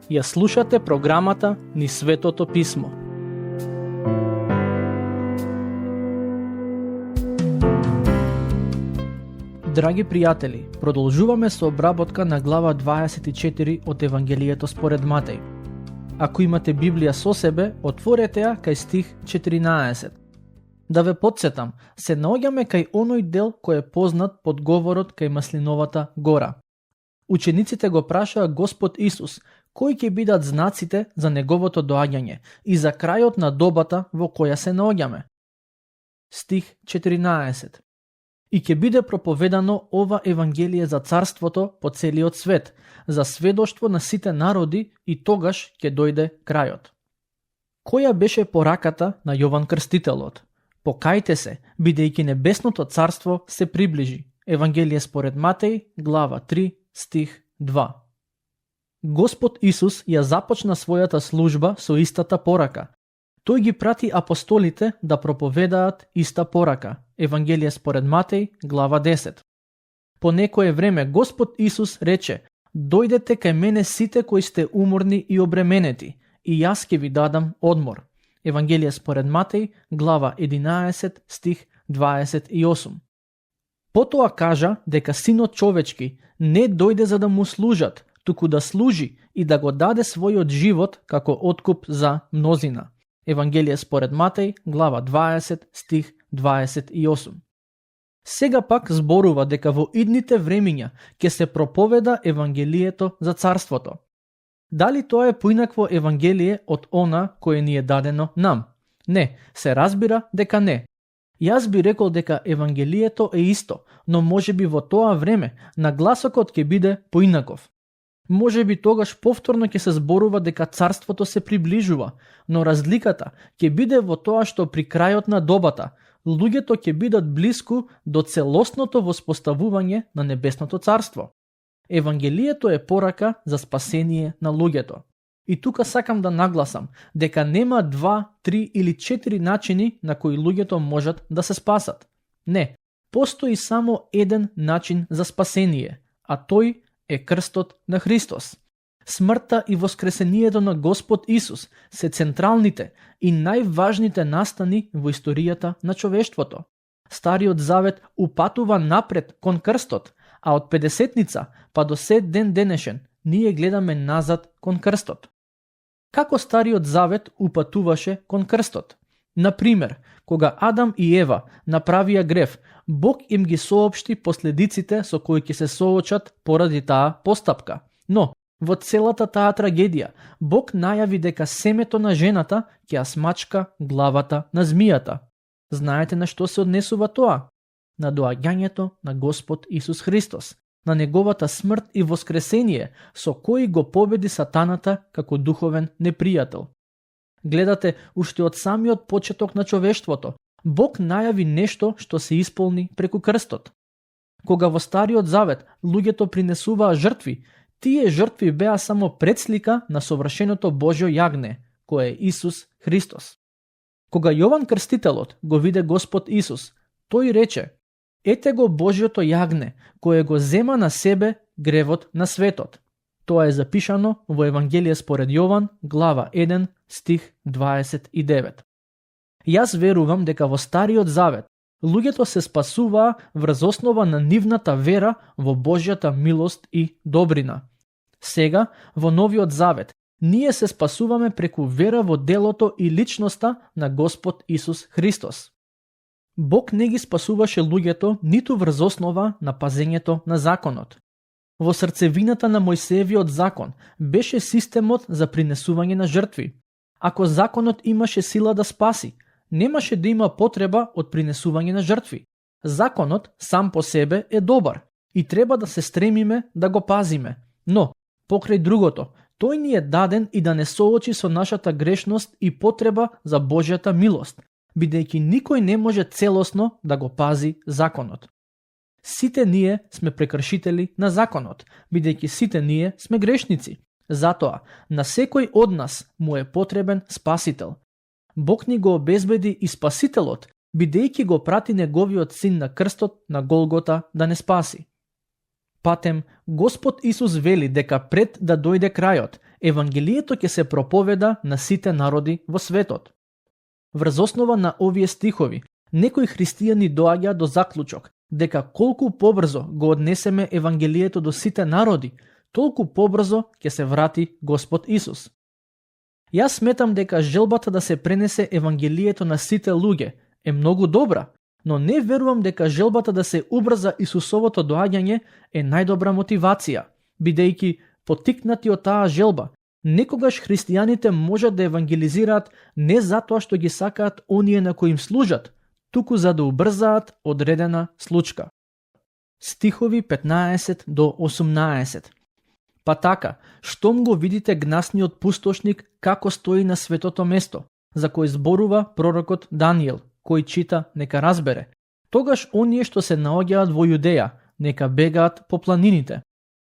Ја слушате програмата Низ Светото Писмо. Драги пријатели, продолжуваме со обработка на глава 24 од Евангелието според Матеј. Ако имате Библија со себе, отворете ја кај стих 14. Да ве потсетам, се наоѓаме кај оној дел кој е познат под говорот кај Маслиновата гора. Учениците го прашаа Господ Исус кои ќе бидат знаците за неговото доаѓање и за крајот на добата во која се наоѓаме. Стих 14. И ќе биде проповедано ова Евангелие за царството по целиот свет, за сведоштво на сите народи и тогаш ќе дојде крајот. Која беше пораката на Јован Крстителот? Покајте се, бидејќи небесното царство се приближи. Евангелие според Матеј, глава 3, стих 2. Господ Исус ја започна својата служба со истата порака. Тој ги прати апостолите да проповедаат иста порака. Евангелие според Матеј, глава 10. По некое време Господ Исус рече: "Дојдете кај мене сите кои сте уморни и обременети, и јас ќе ви дадам одмор." Евангелие според Матеј, глава 11, стих 28. Потоа кажа дека Синот човечки не дојде за да му служат, туку да служи и да го даде својот живот како откуп за мнозина. Евангелие според Матеј, глава 20, стих 28. Сега пак зборува дека во идните времиња ќе се проповеда Евангелието за царството. Дали тоа е поинакво Евангелие од она кое ни е дадено нам? Не, се разбира дека не. Јас би рекол дека Евангелието е исто, но може би во тоа време нагласокот ќе биде поинаков. Може би тогаш повторно ќе се зборува дека царството се приближува, но разликата ќе биде во тоа што при крајот на добата луѓето ќе бидат блиску до целосното воспоставување на небесното царство. Евангелието е порака за спасение на луѓето. И тука сакам да нагласам дека нема 2, 3 или 4 начини на кои луѓето можат да се спасат. Не, постои само еден начин за спасение, а тој е крстот на Христос. Смртта и воскресението на Господ Исус се централните и најважните настани во историјата на човештвото. Стариот завет упатува напред кон крстот, а од Педесетница па до сет ден денешен ние гледаме назад кон крстот. Како Стариот завет упатуваше кон крстот? Например, кога Адам и Ева направија грев, Бог им ги соопшти последиците со кои ќе се соочат поради таа постапка. Но, во целата таа трагедија, Бог најави дека семето на жената ќе ја смачка главата на змијата. Знаете на што се однесува тоа? На доаѓањето на Господ Исус Христос, на неговата смрт и воскресение, со кој го победи сатаната како духовен непријател. Гледате, уште од самиот почеток на човештвото, Бог најави нешто што се исполни преку крстот. Кога во Стариот завет луѓето принесуваа жртви, тие жртви беа само предслика на совршеното Божјо јагне, кој е Исус Христос. Кога Јован Крстителот го виде Господ Исус, тој рече: "Ете го Божјото јагне, кое го зема на себе гревот на светот." Тоа е запишано во Евангелие според Јован, глава 1, стих 29. Јас верувам дека во Стариот завет луѓето се спасуваа врз основа на нивната вера во Божјата милост и добрина. Сега, во Новиот завет, ние се спасуваме преку вера во делото и личноста на Господ Исус Христос. Бог не ги спасуваше луѓето ниту врз основа на пазењето на законот. Во срцевината на Мојсеевиот закон беше системот за принесување на жртви. Ако законот имаше сила да спаси, немаше да има потреба од принесување на жртви. Законот сам по себе е добар и треба да се стремиме да го пазиме. Но, покрај другото, тој ни е даден и да не соочи со нашата грешност и потреба за Божјата милост, бидејќи никој не може целосно да го пази законот. Сите ние сме прекршители на законот, бидејќи сите ние сме грешници. Затоа, на секој од нас му е потребен спасител. Бог ни го обезбеди и спасителот, бидејќи го прати неговиот син на крстот на Голгота да не спаси. Патем, Господ Исус вели дека пред да дојде крајот, Евангелието ќе се проповеда на сите народи во светот. Врз основа на овие стихови, некои христијани доаѓа до заклучок дека колку побрзо го однесеме Евангелието до сите народи, толку побрзо ќе се врати Господ Исус. Јас сметам дека желбата да се пренесе Евангелието на сите луѓе е многу добра, но не верувам дека желбата да се убрза Исусовото доаѓање е најдобра мотивација, бидејќи поттикнати од таа желба, некогаш христијаните можат да евангелизираат не затоа што ги сакаат оние на кои им служат, туку за да убрзаат одредена случка. Стихови 15 до 18. Па така, штом го видите гнасниот пустошник како стои на светото место, за кој зборува пророкот Даниел, кој чита нека разбере, тогаш оние што се наоѓаат во Јудеја, нека бегаат по планините.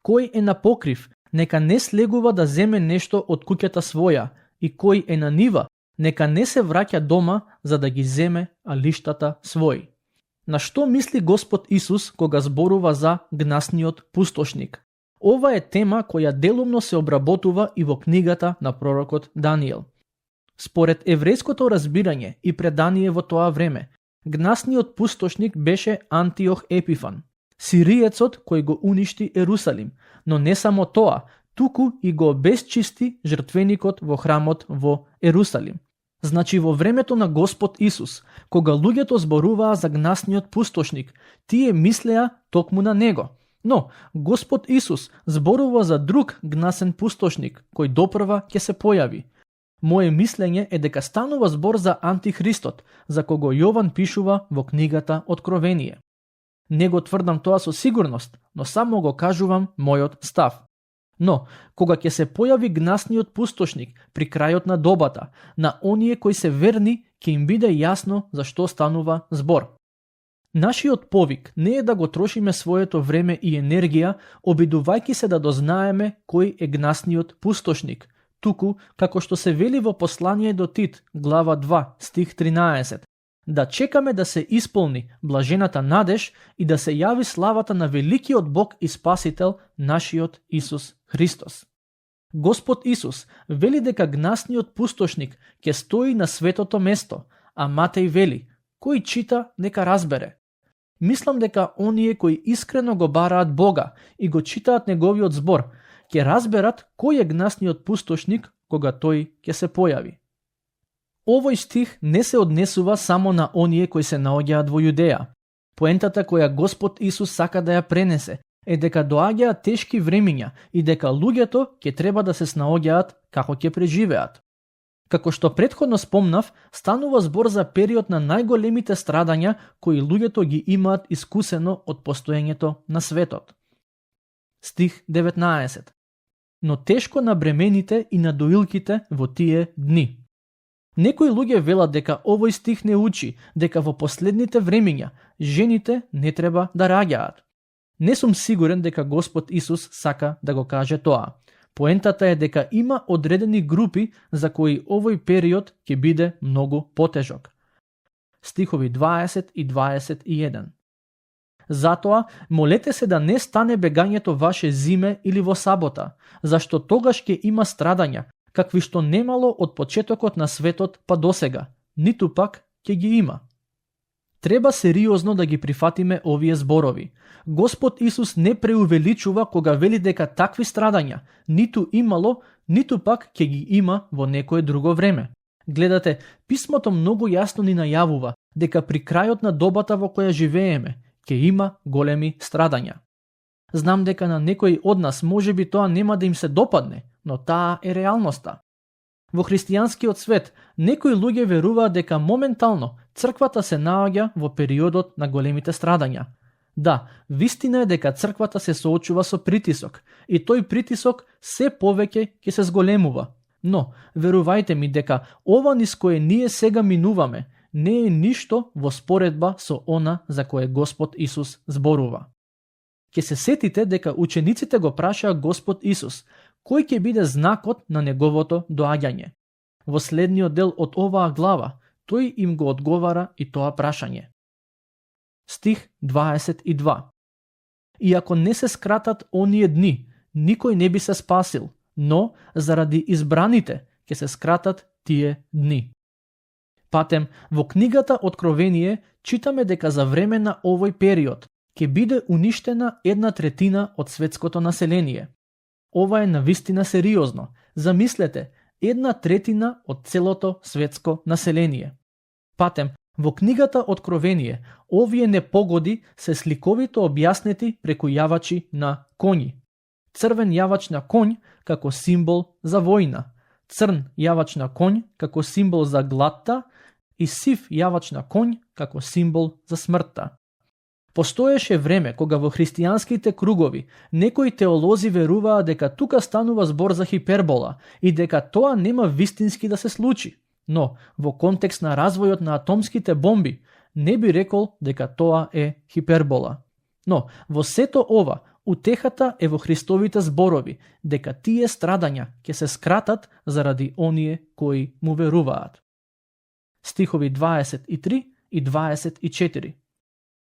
Кој е на покрив, нека не слегува да земе нешто од куќата своја, и кој е на нива, нека не се враќа дома за да ги земе алиштата своји. На што мисли Господ Исус кога зборува за гнасниот пустошник? Ова е тема која делумно се обработува и во книгата на пророкот Даниел. Според еврејското разбирање и предание во тоа време, гнасниот пустошник беше Антиох Епифан, сириецот кој го уништи Ерусалим, но не само тоа, туку и го обесчисти жртвеникот во храмот во Ерусалим. Значи во времето на Господ Исус, кога луѓето зборуваа за гнасниот пустошник, тие мислеа токму на него. Но Господ Исус зборува за друг гнасен пустошник, кој допрва ќе се појави. Моje мислење е дека станува збор за Антихристот, за кого Јован пишува во книгата Откровение. Не го тврдам тоа со сигурност, но само го кажувам мојот став. Но, кога ќе се појави гнасниот пустошник при крајот на добата, на оние кои се верни, ќе им биде јасно за што станува збор. Нашиот повик не е да го трошиме своето време и енергија, обидувајќи се да дознаеме кој е гнасниот пустошник, туку, како што се вели во послание до Тит, глава 2, стих 13, да чекаме да се исполни блажената надеж и да се јави славата на великиот Бог и Спасител, нашиот Исус Христос. Господ Исус вели дека гнасниот пустошник ќе стои на светото место, а Матеј вели, кој чита нека разбере. Мислам дека оние кои искрено го бараат Бога и го читаат неговиот збор, ќе разберат кој е гнасниот пустошник кога тој ќе се појави. Овој стих не се однесува само на оние кои се наоѓаат во Јудеја. Поентата која Господ Исус сака да ја пренесе е дека доаѓаат тешки времиња и дека луѓето ќе треба да се снаоѓаат како ќе преживеат. Како што претходно спомнав, станува збор за период на најголемите страдања кои луѓето ги имаат искусено од постоењето на светот. Стих 19. Но тешко на бремените и на доилките во тие дни. Некои луѓе велат дека овој стих не учи дека во последните времиња жените не треба да раѓаат. Не сум сигурен дека Господ Исус сака да го каже тоа. Поентата е дека има одредени групи за кои овој период ќе биде многу потежок. Стихови 20 и 21. Затоа, молете се да не стане бегањето ваше зиме или во сабота, зашто тогаш ќе има страдања, какви што немало од почетокот на светот па досега, ниту пак ќе ги има. Треба сериозно да ги прифатиме овие зборови. Господ Исус не преувеличува кога вели дека такви страдања ниту имало, ниту пак ќе ги има во некое друго време. Гледате, писмото многу јасно ни најавува дека при крајот на добата во која живееме ќе има големи страдања. Знам дека на некои од нас можеби тоа нема да им се допадне, но таа е реалноста. Во христијанскиот свет, некои луѓе веруваат дека моментално црквата се наоѓа во периодот на големите страдања. Да, вистина е дека црквата се соочува со притисок и тој притисок се повеќе ќе се зголемува. Но, верувајте ми дека ова низ кое ние сега минуваме не е ништо во споредба со она за кое Господ Исус зборува. Ќе се сетите дека учениците го прашаа Господ Исус кој ќе биде знакот на неговото доаѓање. Во следниот дел од оваа глава, тој им го одговара и тоа прашање. Стих 22. И ако не се скратат оние дни, никој не би се спасил, но заради избраните ќе се скратат тие дни. Патем, во книгата Откровение читаме дека за време на овој период ќе биде уништена 1/3 од светското население. Ова е навистина сериозно. Замислете, 1/3 од целото светско население. Патем, во книгата Откровение, овие непогоди се сликовито објаснети преку јавачи на коњи. Црвен јавач на конј како символ за војна, црн јавач на конј како символ за гладта и сив јавач на конј како символ за смртта. Постоеше време кога во христијанските кругови некои теолози веруваа дека тука станува збор за хипербола и дека тоа нема вистински да се случи, но во контекст на развојот на атомските бомби не би рекол дека тоа е хипербола. Но во сето ова, утехата е во Христовите зборови дека тие страдања ќе се скратат заради оние кои му веруваат. Стихови 23 и 24.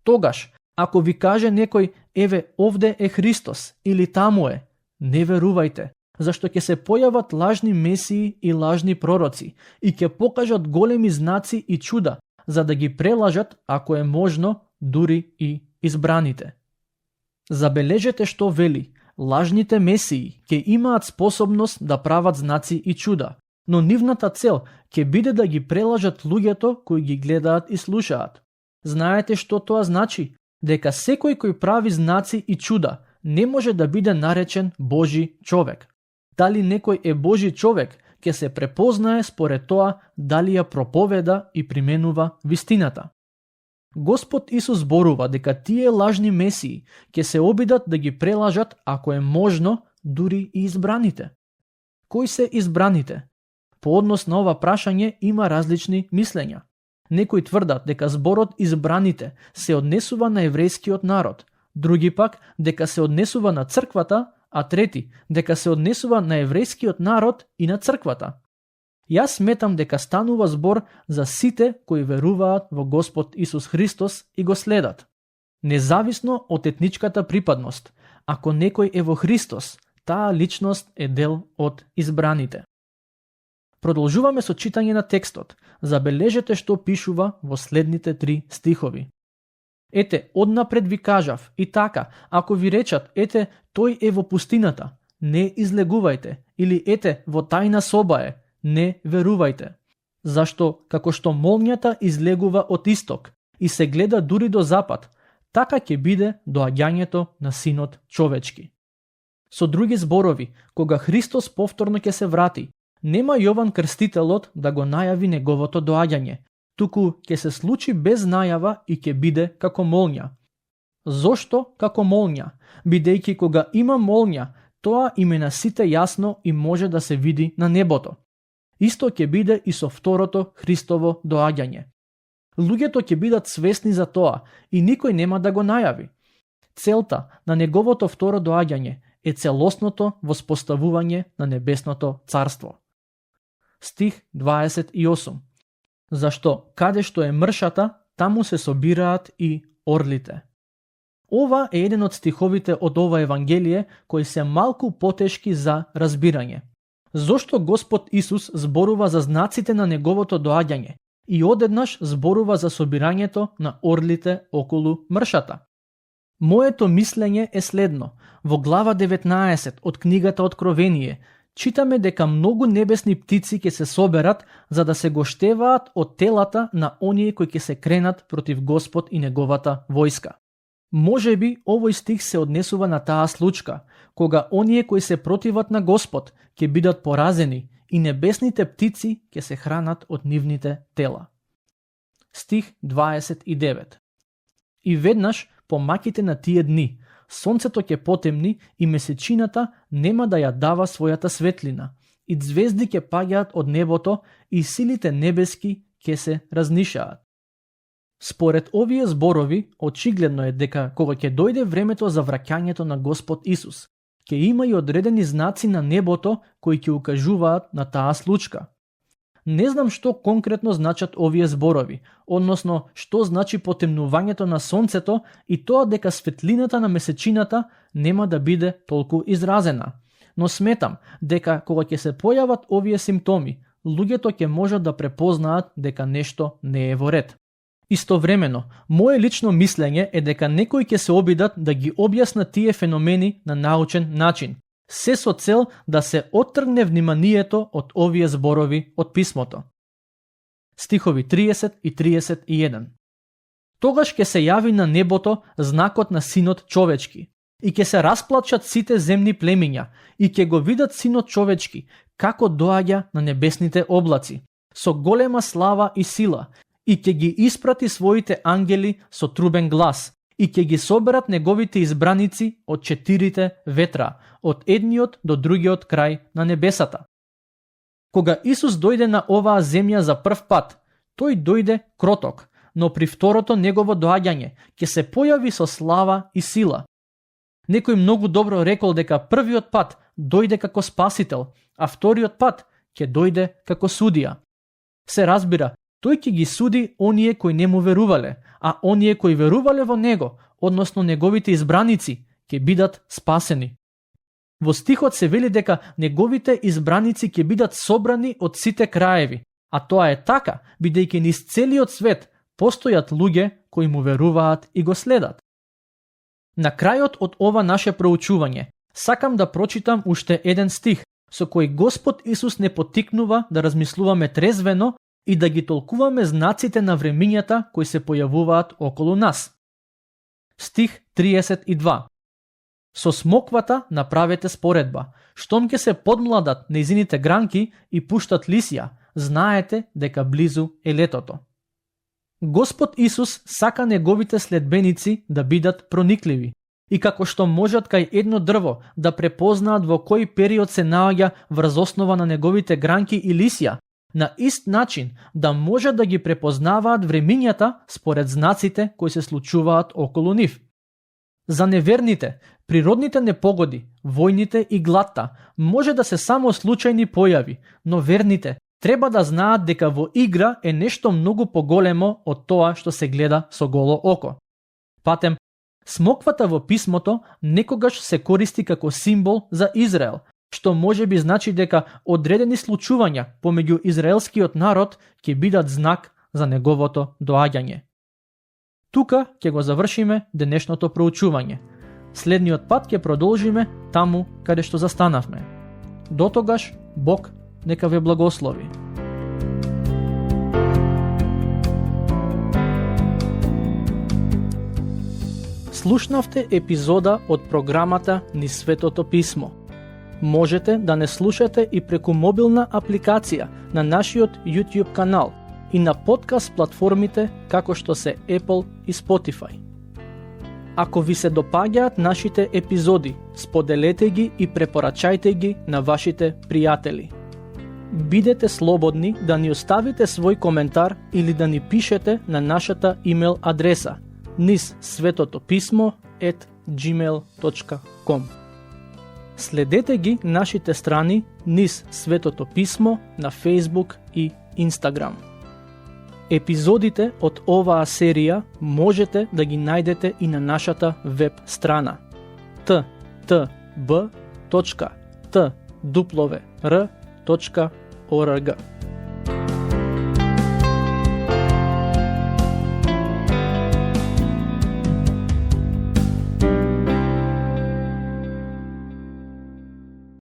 Тогаш, ако ви каже некој, еве овде е Христос или таму е, не верувајте, зашто ќе се појават лажни месии и лажни пророци и ќе покажат големи знаци и чуда, за да ги прелажат, ако е можно, дури и избраните. Забележете што вели, лажните месии ќе имаат способност да прават знаци и чуда, но нивната цел ќе биде да ги прелажат луѓето кои ги гледаат и слушаат. Знаете што тоа значи? Дека секој кој прави знаци и чуда не може да биде наречен Божи човек. Дали некој е Божи човек, ќе се препознае според тоа дали ја проповеда и применува вистината. Господ Исус зборува дека тие лажни месии ќе се обидат да ги прелажат, ако е можно, дури и избраните. Кои се избраните? По однос на ова прашање има различни мислења. Некои тврдат дека зборот избраните се однесува на еврејскиот народ, други пак дека се однесува на црквата, а трети дека се однесува на еврејскиот народ и на црквата. Јас сметам дека станува збор за сите кои веруваат во Господ Исус Христос и го следат. Независно од етничката припадност, ако некој е во Христос, таа личност е дел од избраните. Продолжуваме со читање на текстот. Забележете што пишува во следните 3 стихови. Ете, однапред ви кажав, и така, ако ви речат, ете, тој е во пустината, не излегувајте, или ете, во тајна соба е, не верувајте. Зашто, како што молњата излегува од исток и се гледа дури до запад, така ќе биде доаѓањето на Синот човечки. Со други зборови, кога Христос повторно ќе се врати, нема Јован Крстителот да го најави неговото доаѓање, туку ќе се случи без најава и ќе биде како молња. Зошто како молња? Бидејќи кога има молња, тоа им е на сите јасно и може да се види на небото. Исто ќе биде и со второто Христово доаѓање. Луѓето ќе бидат свесни за тоа и никој нема да го најави. Целта на неговото второ доаѓање е целосното воспоставување на небесното царство. Стих 28. Зашто каде што е мршата, таму се собираат и орлите. Ова е еден од стиховите од ова Евангелие кои се малку потешки за разбирање. Зошто Господ Исус зборува за знаците на неговото доаѓање и одеднаш зборува за собирањето на орлите околу мршата? Моето мислење е следно. Во глава 19 од книгата Откровение читаме дека многу небесни птици ќе се соберат за да се гоштеваат од телата на оние кои ќе се кренат против Господ и неговата војска. Можеби овој стих се однесува на таа случка, кога оние кои се противат на Господ ќе бидат поразени и небесните птици ќе се хранат од нивните тела. Стих 29. И веднаш помаките на тие дни, сонцето ќе потемни и месечината нема да ја дава својата светлина, и звезди ќе паѓаат од небото и силите небески ќе се разнишаат. Според овие зборови, очигледно е дека кога ќе дојде времето за враќањето на Господ Исус, ќе има и одредени знаци на небото кои ќе укажуваат на таа случка. не знам што конкретно значат овие зборови, односно што значи потемнувањето на сонцето и тоа дека светлината на месечината нема да биде толку изразена. Но сметам дека кога ќе се појават овие симптоми, луѓето ќе можат да препознаат дека нешто не е во ред. Истовремено, мое лично мислење е дека некои ќе се обидат да ги објаснат тие феномени на научен начин, се со цел да се оттргне вниманието од овие зборови од писмото. Стихови 30 и 31. Тогаш ќе се јави на небото знакот на Синот човечки, и ќе се расплачат сите земни племиња, и ќе го видат Синот човечки, како доаѓа на небесните облаци, со голема слава и сила, и ќе ги испрати своите ангели со трубен глас, и ќе ги соберат неговите избраници од 4 ветра, од едниот до другиот крај на небесата. Кога Исус дојде на оваа земја за прв пат, тој дојде кроток, но при второто негово доаѓање ќе се појави со слава и сила. Некој многу добро рекол дека првиот пат дојде како спасител, а вториот пат ќе дојде како судија. Се разбира, тој ќе ги суди оние кои не му верувале, а оние кои верувале во него, односно неговите избраници, ќе бидат спасени. Во стихот се вели дека неговите избраници ќе бидат собрани од сите краеви, а тоа е така, бидејќи низ целиот свет постојат луѓе кои му веруваат и го следат. На крајот од ова наше проучување, сакам да прочитам уште еден стих, со кој Господ Исус не поттикнува да размислуваме трезвено и да ги толкуваме знаците на времињата кои се појавуваат околу нас. Стих 32. Со смоквата направете споредба. Штом ќе се подмладат нејзините гранки и пуштат лисја, знаете дека близу е летото. Господ Исус сака неговите следбеници да бидат проникливи и како што можат кај едно дрво да препознаат во кој период се наоѓа врз основа на неговите гранки и лисја, на ист начин да можат да ги препознаваат времињата според знаците кои се случуваат околу нив. За неверните, природните непогоди, војните и гладта може да се само случајни појави, но верните треба да знаат дека во игра е нешто многу поголемо од тоа што се гледа со голо око. Патем, смоквата во писмото некогаш се користи како символ за Израел, што може би значи дека одредени случувања помеѓу израелскиот народ ќе бидат знак за неговото доаѓање. Тука ќе го завршиме денешното проучување. Следниот пат ќе продолжиме таму каде што застанавме. Дотогаш, Бог нека ве благослови. Слушнавте епизода од програмата Низ Светото Писмо. Можете да не слушате и преку мобилна апликација на нашиот YouTube канал и на подкаст платформите како што се Apple и Spotify. Ако ви се допаѓаат нашите епизоди, споделете ги и препорачајте ги на вашите пријатели. Бидете слободни да ни оставите свој коментар или да ни пишете на нашата имейл адреса nizsvetotopисmo@gmail.com. Следете ги нашите страни Низ Светото Писмо на Facebook и Instagram. Епизодите од оваа серија можете да ги најдете и на нашата веб страна ttb.twr.org.